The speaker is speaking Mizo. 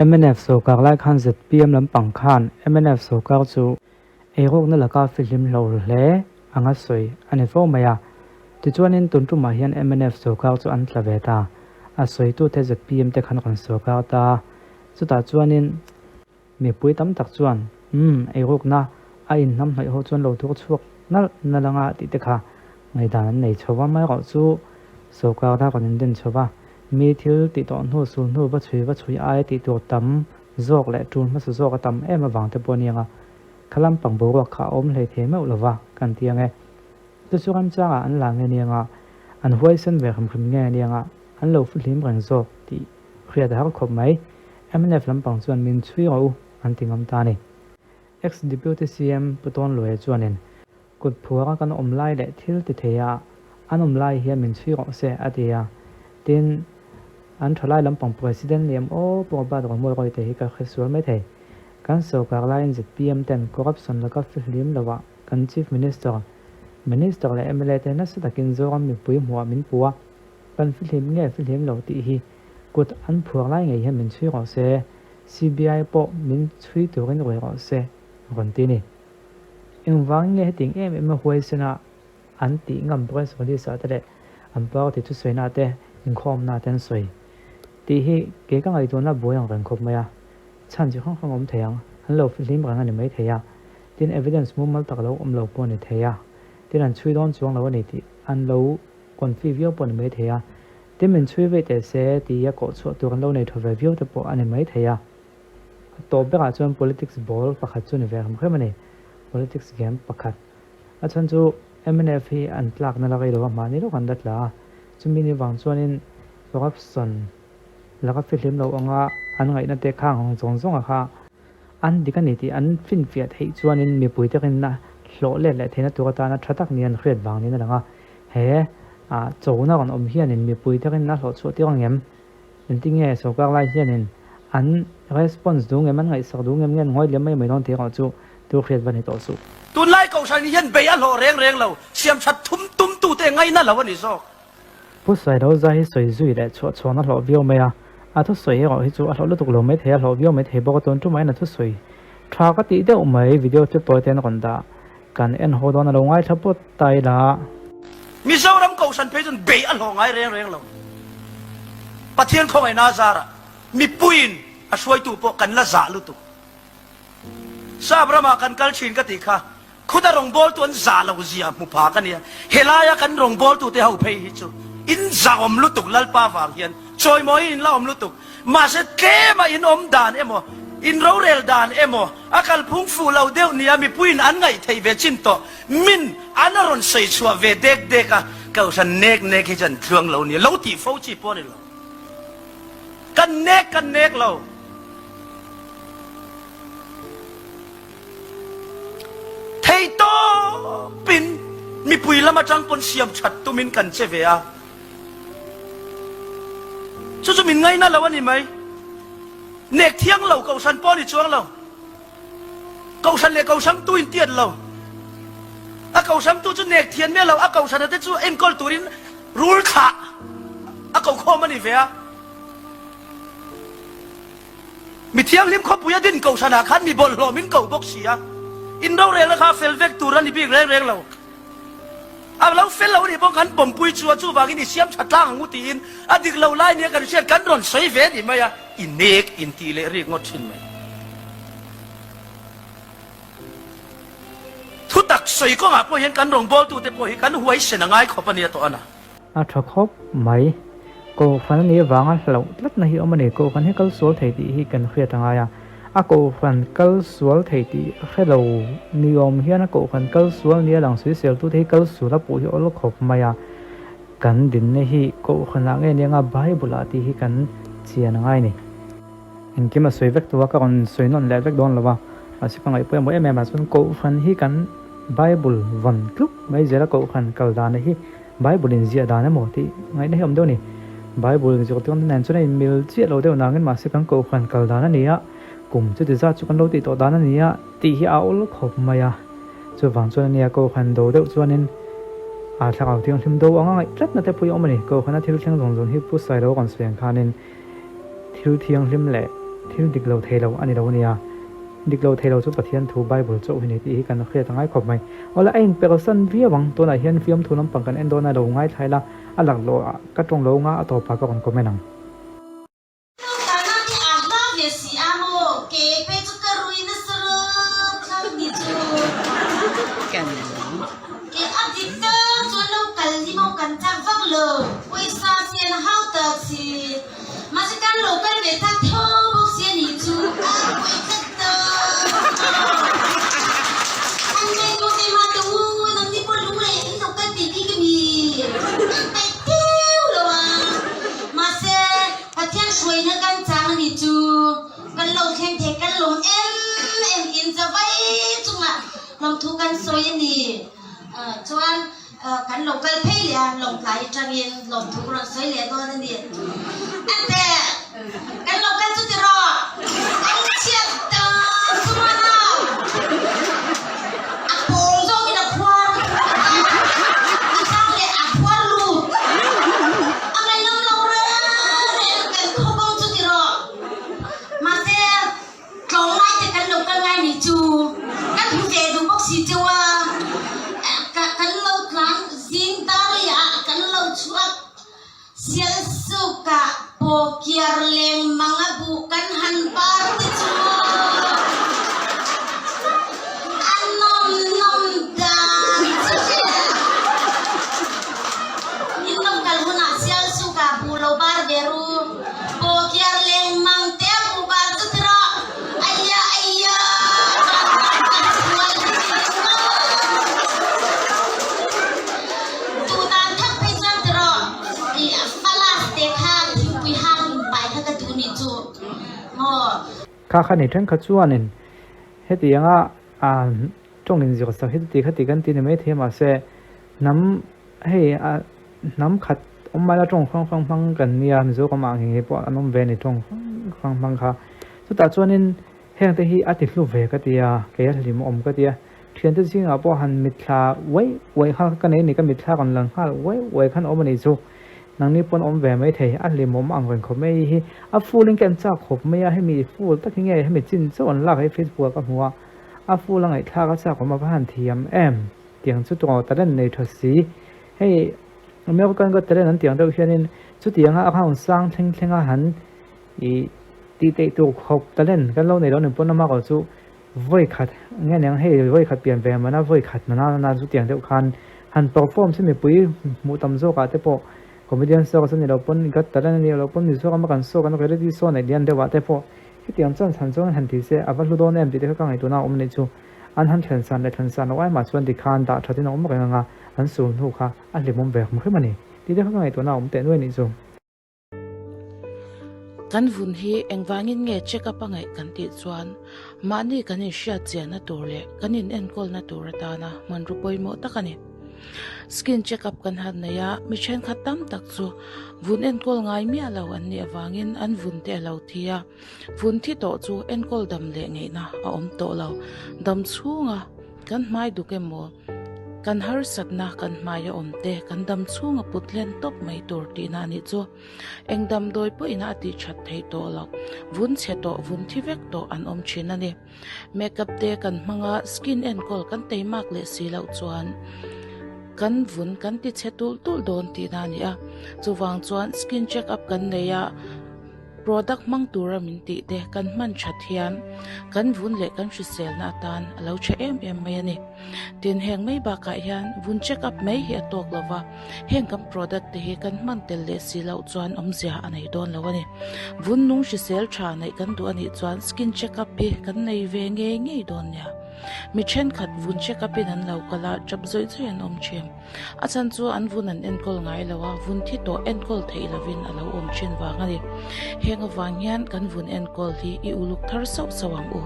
Mnf sawrkar lai khan zpm lampang khan mnf sawrkar chu eirukna laka fihlim hlo hle anga sawi a ni fo mai a. Tichuanin tun tumah hian mnf sawrkar chu an tla ve ta. A sawitute zpm te khan rawn sawrkar ta. Chutah chuanin. Mipui tam tak chuan, Umm, eirukna a inhnam hnawih ho chuan lo thur chhuak nalh nalh anga tih te kha ngaihdan an nei chho va, amaherawh chu sawrkar dak rawn inden chho va, mi thil tih tawh hnu sul hnu va chhui va chhui aia tih tur tam zawk leh tul hmasa zawk a tam em avang te pawh a ni ang a, kha lampang boruak kha a awm hlei thei meuh lo va kan ti ang e. Chu chu ramchangah an la nge ni ang a, an huaisen ve hrim hrim nge ni ang a, an lo fihlim reng zawk tih hriat a har khawp mai. Mnf lampang chuan min chhui rawh u an ti ngam ta a ni. Ex-Deputy CM Pu Tawn Luaia chuanin kut phuara kan awm lai leh thil ti thei a an awm lai hian min chhui rawh se a ti a. Tin, an thalai lampang President liam aw Pu Robert Romawia te hi ka hre sual mai thei. Kan sawrkar laiin zpm ten corruption laka fihlim loah kan Chief Minister, Minister leh mla te nasa takin Zoram mipui hmuhah min pu a, kan fihlim nge fihlim lo tih hi Kut an phuar lai ngei hian min chhui rawh se, CBI pawh min chhui turin ruai rawh se, rawn ti a ni. Engvangin nge hetiang em em a huaisena an tih ngam press release ah te leh an party thusawiina te inkhawmna te an sawi tih hi kei ka ngaihtuahna buai ang reng khawp mai a, chhan chi hrang hrang a awm thei ang, an lo fihlim reng a ni mai thei a, tin evidence mumal tak lo awm lo pawh a ni thei a, tin an chhui dawn chuang lo a ni tih an lo confi viau pawh a ni mai thei a. Tin min chhui ve teh se ti a kawh chhuah tur an lo nei tha ve viau te pawh a ni mai thei a. A tawp berah chuan politics ball pakhat chu ni ve hrim hrim a ni. Politics game pakhat. A chhan chu mnf hi an tlakna la rei lo a, mahni lawk an la tla a. Chumi ni vang chuanin corruption laka fihlim lo anga an ngaihna te khang ang zawng zawnga kha an dik a ni tih an finfiah theih chuanin mipui te rinna hlawh let leh theihna tur atana tha tak ni an hriat vang niin a lang a. He ah chona rawn awm hianin mipui takin a hlawh chhuah tir ang em? Engtinge sawrkar lai hianin an response duh ngem, an ngaihsak duh ngem nge an ngawi lem mai mai dawn tih erawh chu tu hriat va ni tawh suh. Tunlai Kohhran hian bei a hlawh reng reng lo, siamthat thum tum tute ngaina lo a ni zawk. Pu Sailoza hi sawi zui leh chhuah chhuan a hlawh viau mai a, a thusawi erawh hi chu a hlawh lutuk lo mai thei a, hlawh viau mai thei bawk a, tun tumah hian a thusawi tha ka tih deuh mai, video clip tawi te an rawn dah. Kan en haw dawn a lo ngaithla pawt ta ila. Mizoram Kohhran phei chuan bei a hlawh ngai reng reng lo. Pathian khawngaihna a zarah mipuiin a hruaitu pawh kan la zah lutuk. Sap ramah kan kal thin ka tih kha khuta rawngbawltu an zah lo zia hmu pha ka nia. Helaia kan rawngbawltute ho phei hi chu in zahawm lutuk Lalpa vang hian chawimawiin in la awm lutuk. Mahse tlema in awm dan emaw, in rorel dan emaw, a kalphung fuh lo deuh nia mipuiin an ngaih theih ve chin tawh, min an a rawn sawi chhuah ve dek dek a, kohhran nek nek hi chu an tluang lo nia, lo tih fo chi pawh a ni lo. Kan nek kan nek lo. Thei tawpin mipui lam atang pawn siam that tumin kan che ve a. Chu chu min ngaina lo a ni mai. Nek thiang lo kohhran pawh a ni chuang lo. Kohhran leh kohhrangtu in tiat lo. A kohhrangtu chu nek thian miah lo, a kohhrana te chu enkawl turin rul thlah a kokhawm a ni ve a. Mi thianghlim khawpui a din kohhranah khan mi bawlhhlawh min koh bawk si a. In rorelna kha fel vek tur a ni bik reng reng lo. A lo fel lo anih pawh kan pawmpui chu a, chuvangin i siam tha tlang ang u tiin a dik lo lai nia kan hriat kan rawn sawi ve ni mai a, i nek in tih leh rik ngawt thin mai. Thutak sawi kawngah pawh hian kan rawngbawltute pawh hi kan huaisen a ngai khawp a nia tawh a na. A tha khawp mai. Kohhran a nih avanga hlauh tlatna hi awm a ni. Kohhran hi kal sual thei tih hi kan hriat a ngai a. A kohhran kal sual thei tih hre lo ni awm hian a kohhran kal sual nia lang sawiseltute hi kal sual a puh hi awl khawp mai a. Kan dinna hi kohhranah nge nia nga Bible-ah tih hi kan chian a ngai a ni. Engkim a sawi vek tawh a, ka rawn sawi nawn leh vek dawn lo a. Mahse ka ngaihpawh emaw em em ah chuan kohhran hi kan Bible vawn tluk mai zel a kohhran kal dana hi Bible in ziah dan emaw tih ngaihna hi awm deuh a ni. Bible in zirtir na nen chuan a inmil chiah lo deuh nangin mahse kan kohhran kal dan a ni a, kum chuti zat chu kan lo tih tawh dan a ni a tih hi a awl khawp mai a. Chuvang chuan a nia kohhran do deuh chuanin a thlarau thianghlim do anga ngaih tlatna te pawh hi a awm a ni. Kohhrana thil thleng zawng zawng hi Pu Sailo rawn sawi ang khanin thil thianghlim leh. Thil dik lo thei lo a ni lo a nia. Dik lo thei lo chu Pathian thu Bible chauh hi ni tih hi kan hriat a ngai khawp mai. Awle a inpersan viau ang. Tunah hian fiamthu lampang kan en dawn a, lo ngaithla ila a laklawh ah ka tawng lo nga a tawpah ka rawn comment ang. Tlangtana te a hla ve si a maw? Ke pe chu ka rui nasa reuh thlak ni chu. Ke a dik tak chuan lo kal hi maw kan chak vak lo, pawisa sian hau tak si. Mahse kan lo kal ve tak tho bawk si a nih chu a pawi tlat tak. An ngaihtuah ve mah teh u, nangni pawh lunglei in lo kal ve bik a mi? An paih deuh lo a. Mahse Pathian hruaina kan chang a nih chu kan lo thleng thei kan lawm em em in zavai chungah lawmthu kan sawi a ni. Chuan Kan lo kal phei leh a, lawngtlai atangin lawmthu ka rawn sawi leh dawn a ni. Ante, kan lo kal chu tiraw? An chhiat tak chu mana a pawl zawkin a phuar a chang leh a phuar lut. A ngaihnawm lo reng reng kan khaw kawng chu tiraw? Mahse, Tlawmngai te kan lo kal ngai nih chu kan hmu ve duh bawk si cheu a, kan lo tlan zing dar leh ah kan lo chhuak Sialsuk ah pawkiar lengmang a buh kan han par te chu a nawm nawm dan chu hria. In lo kal hunah Sialsuk ah buh lo bar ve ru. Pawkiar lengmang te a hmuh bar chu ti rawh. Aiya aiya vanram kan hruai hi ti ringawt. Tutan thak phei chuan ti rawh i falas te kha thingpui hang in pai kha ka duh nih chu maw. Kha kha nei thenkhat chuanin hetianga tawng inzir sak hi chuti khati kan ti ni maithei a mahse hnam hei a Hnam khat awm mai la tawng hrang hrang hmang kan nia, Mizoram ah ngei ngei pawh an awm ve a ni tawng hrang hrang hmang kha. Chutah chuanin heng te hi a ti hlu ve ka ti a, kei a hlim awm ka ti a. Thiante zingah pawh han mitthla uai uai kha ka nei a ni, ka mitthla rawn lang nghal uai uai khan awm a nih chu. Nangni pawn awm ve mai thei, a hlim awm ang reng khawp mai hi. A full in ka en chak khawp mai a, hemi full tak hi nge hemi chin chauh an lak hi Facebook ah ka hmu a, a full a ngaihthlak a chak awm a va han thiam em. Tiang chu tawng talent nei tha si. Hei American Got Talent an tiang deuh hianin chutianga a round sang thleng thlenga han ih tih theih tur khawp talent kan lo nei lo nen pawn ama erawh chu vawi khat nge niang hei vawi khat pian ve mana vawi khat mana nana chutiang deuh khan han perform se mipui hmuh tam zawkah te pawh comedian show chu ni lo pawn Got Talent a nih loh pawn Mizoram a kan show kan reality show neih lian deuhah te pawh hetiang chuan chhan chuan han ti se a va hlu dawn em tih te kha ka ngaihtuahna a awm anih chu. An han thlen san leh thlen san loh ai mah chuan tikhan dah thatin a awm reng ang a, an sul hnu kha a hlimawm ve hrim hrim a ni. Tih te kha ka ngaihtuahna a awm teh nuai nih chu. Kan vun hi engvangin nge check up a ngaih kan tih chuan mahni kan inhriat chianna tur leh kan inenkawlna tur atana hmanraw pawimawh tak a ni. Skin check up kan han nei a, mi thenkhat tam tak chu vun enkawl ngai miah lo an nih avangin an vun te a lo thi a. Vun thi tawh chu enkawl dam leh ngeihna a awm tawh lo. Dam chhunga kan hmai duk emaw, kan harsatna kan hmai a awm te kan dam chhunga put hlen tawp mai tur tihna a nih chu. Eng damdawi pawhin a tih that theih tawh loh. Vun chhe tawh, vun thi vek tawh an awm thin a ni. Makeup te kan hmang a, skin enkawl kan teimak leh si loh chuan kan vun kan ti chhe tulh tulh dawn tihna a ni a. Chuvang chuan skin check up kan nei a. Product hmang tura min tih te kan hman that hian kan vun leh kan hriselna atan a lo tha em em mai a ni. Tin, heng mai bakah hian vun check up mai hi a tawk lo va, heng kan product te hi kan hman tel leh si loh chuan awmzia a nei dawn lo a ni. Vun nung hrisel tha neih kan duh a nih chuan skin check up hi kan nei ve ngei ngei dawn nia. Mi thenkhat vun check up in an lo kal a, tap zawih zawih an awm thin. A chhan chu an vun an enkawl ngai lo a, vun thi tawh enkawl theih lovin a lo awm thin vang a ni. Heng avang hian kan vun enkawl hi i uluk thar sauh sauh ang u.